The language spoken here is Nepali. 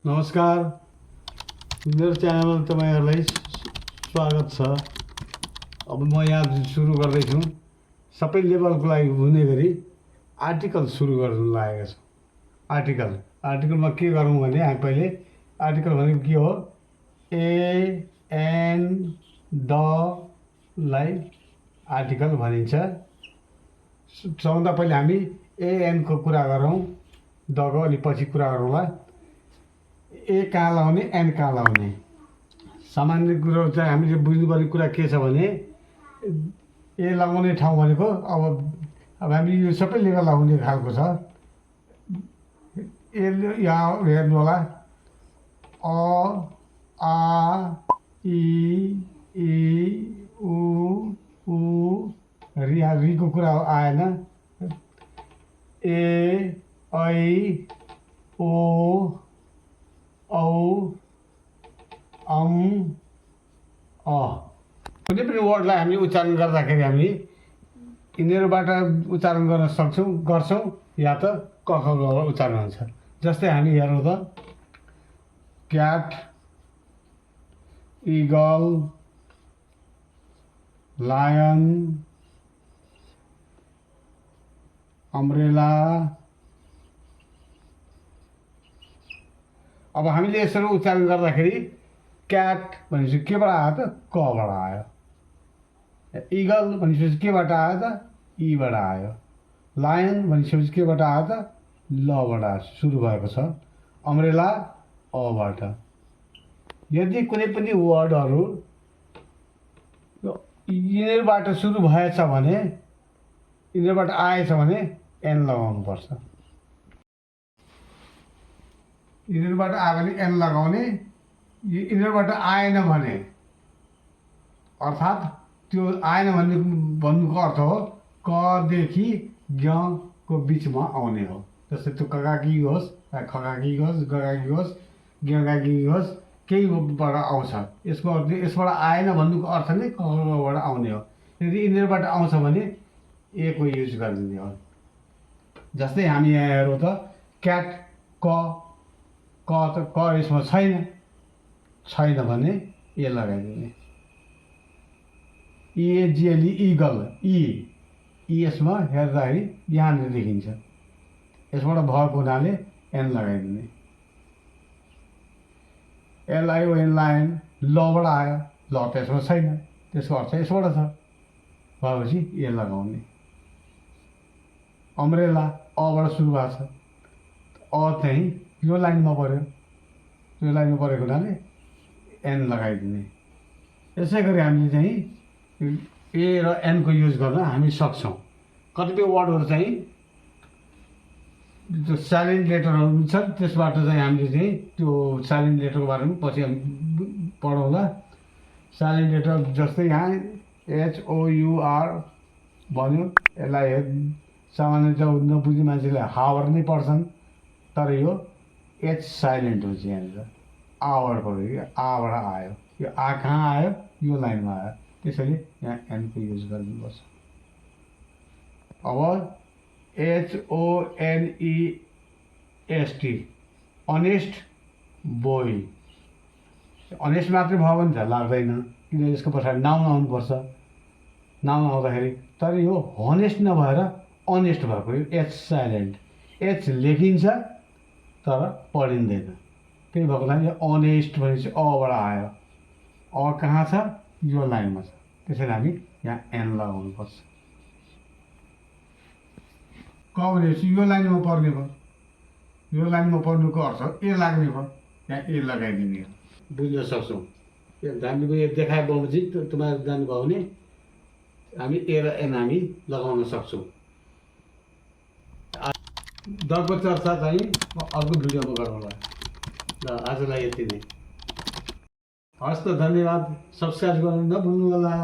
नमस्कार, मेरो च्यानलमा तपाईँहरूलाई स्वागत छ। अब म यहाँ सुरु गर्दैछु। सबै लेभलको लागि हुने गरी आर्टिकल सुरु गर्नु लागेको छु। आर्टिकलमा के गरौँ भने हामी पहिले आर्टिकल भनेको के हो? ए एन द लाई आर्टिकल भनिन्छ। सबभन्दा पहिले हामी एएनको कुरा गरौँ, दको अलि पछि कुरा गरौँला। ए कहाँ लाउने, एन कहाँ लाउने? सामान्य कुरो चाहिँ हामीले बुझ्नुपर्ने कुरा के छ भने ए लगाउने ठाउँ भनेको अब हामी यो सबै लेभल हुने खालको छ। ए यहाँ हेर्नु होला, अ आ इ उ रिको कुरा आएन। ए ऐ ओ औ अ कुनै पनि वर्डलाई हामी उच्चारण गर्दाखेरि हामी यिनीहरूबाट उच्चारण गर्न गर्छौँ या त क ख ग उच्चारण हुन्छ। जस्तै हामी हेरौँ त, क्याट, इगल, लायन, अम्ब्रेला। अब हामीले यसरी उच्चारण गर्दाखेरि क्याट भनेपछि केबाट आयो त? कबाट आयो। इगल भनेपछि केबाट आयो त? ईबाट आयो। लायन भनेपछि केबाट आयो त? लबाट सुरु भएको छ। अम्ब्रेला अबाट। यदि कुनै पनि वर्डहरू यिनीहरूबाट सुरु भएछ भने, यिनीहरूबाट आएछ भने एन लगाउनुपर्छ। यिनीहरूबाट आयो भने एन लगाउने। यिनीहरूबाट आएन भने, अर्थात् त्यो आएन भन्नुको अर्थ हो कदेखि ज्ञको बिचमा आउने हो। जस्तै त्यो ककाकी होस्, खकाकी होस्, गकाकी होस्, ज्ञकाकी होस्, केहीबाट आउँछ। यसको अर्थ यसबाट आएन भन्नुको अर्थ नै कबाट आउने हो। यदि यिनीहरूबाट आउँछ भने ए को युज गरिदिने हो। जस्तै हामी यहाँ हेरौँ त, क्याट, क यसमा छैन भने ए लगाइदिने। इएजिएली इगल, ई यसमा हेर्दाखेरि यहाँनिर देखिन्छ। यसबाट भएको हुनाले एन लगाइदिने। एलआइओएन लायन, लबाट आयो, ल त यसमा छैन, त्यसको अर्थ यसबाट छ भएपछि ए लगाउने। अम्ब्रेला अबाट सुरु भएको छ, अ चाहिँ यो लाइनमा पऱ्यो, यो लाइनमा परेको हुनाले एन लगाइदिने। यसै गरी हामीले चाहिँ ए र एनको युज गर्न हामी सक्छौँ। कतिपय वर्डहरू चाहिँ त्यो साइलेन्ट लेटरहरू हुन्छ, त्यसबाट चाहिँ हामीले चाहिँ त्यो साइलेन्ट लेटरको बारेमा पछि हामी पढौँला। साइलेन्ट लेटर जस्तै यहाँ HOUR भन्यो, यसलाई सामान्य नबुझ्ने मान्छेले हावर नै पढ्छन्, तर यो एच साइलेन्ट हुन्छ। यहाँनिर आबाट पऱ्यो कि आबाट आयो, यो आ कहाँ आयो? यो लाइनमा आयो, त्यसैले यहाँ एनको युज गरिदिनुपर्छ। अब HONEST, अनेस्ट बोय। अनेस्ट मात्रै भयो भने त लाग्दैन, किन यसको पछाडि नाउन आउनुपर्छ। नाउन आउँदाखेरि तर यो हनेस्ट नभएर अनेस्ट भएको, यो एच साइलेन्ट। एच लेखिन्छ तर पढिँदैन, त्यही भएको लागि अनेस्ट भनेपछि अबाट आयो। अ कहाँ छ? यो लाइनमा छ, त्यसैले हामी यहाँ एन लगाउनुपर्छ। क भनेपछि यो लाइनमा पर्ने भयो, यो लाइनमा पर्नुको अर्थ ए लाग्ने भयो, यहाँ ए लगाइदिने हो। बुझ्न सक्छौँ। हामीले देखाए बमोजिम तपाईँहरू जानुभयो भने हामी ए र एन हामी लगाउन सक्छौँ। दको चर्चा चाहिँ अर्को भिडियोमा गरौँला। ल आजलाई यति नै। हस् त, धन्यवाद। सब्सक्राइब गर्नु नभुल्नु होला।